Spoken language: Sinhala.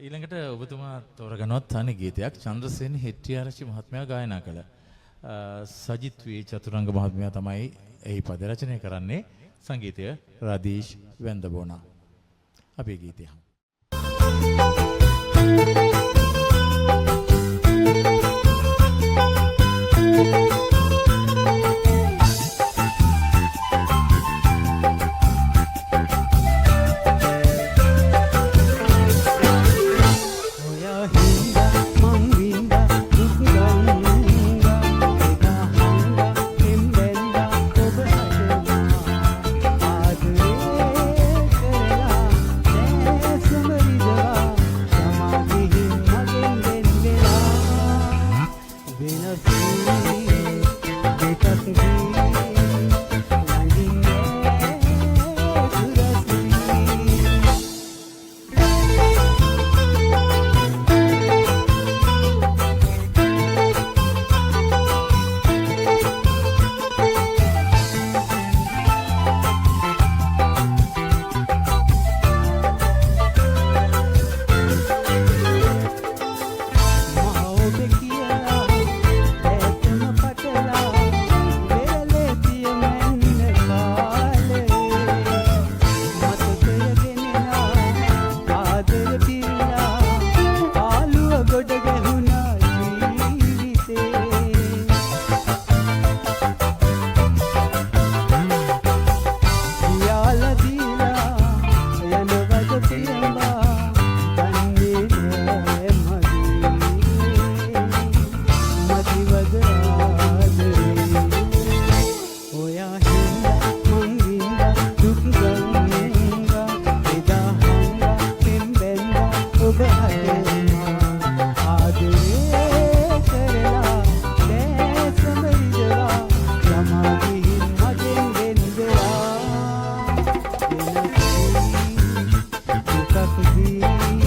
ඊළඟට ඔබතුමා තෝරගන්නවා තනි ගීතයක් චන්ද්‍රසේන හෙට්ටිආරච්චි මහත්මයා ගායනා කළ. සජිත් වී චතුරංග මහත්මයා තමයි එහි පද රචනය කරන්නේ. සංගීතය රදීෂ් වැන්දබෝනා. අපි ගීතය අහමු. ඔයා හින්දා මං වින්දා දුක් ගංගා, එදා හංගා පෙම් බැන්දා ඔබ හට මා ආදරේ කරලා දැසම රිදවා තමා ගිහින් මගෙන් වෙන් වෙලා වෙනස් වී දෙකක් වී ළඟින් නෑ දුරස් වී. මා ඔබ කියලා ඈතම පටලා වෙරළේ පියමැන්න කාලේ මතකය ගෙනෙලා ආදර පිරලා ආලුව ගොඩ ගැහුණා ජීවිතේ. කියාලා දීලා යනවද පියඹා දන්නේ නෑ මගේ මදිවද ආදරේ. ඔයා හින්දා මං වින්දා දුක් ගංගා, එදා හංගා පෙම් බැන්දා ඔබ හට මා ආදරේ කරලා දැසම රිදවා ළමා ගිහින් මගෙන් වෙන් වෙලා වෙනස් වී දුකක් දී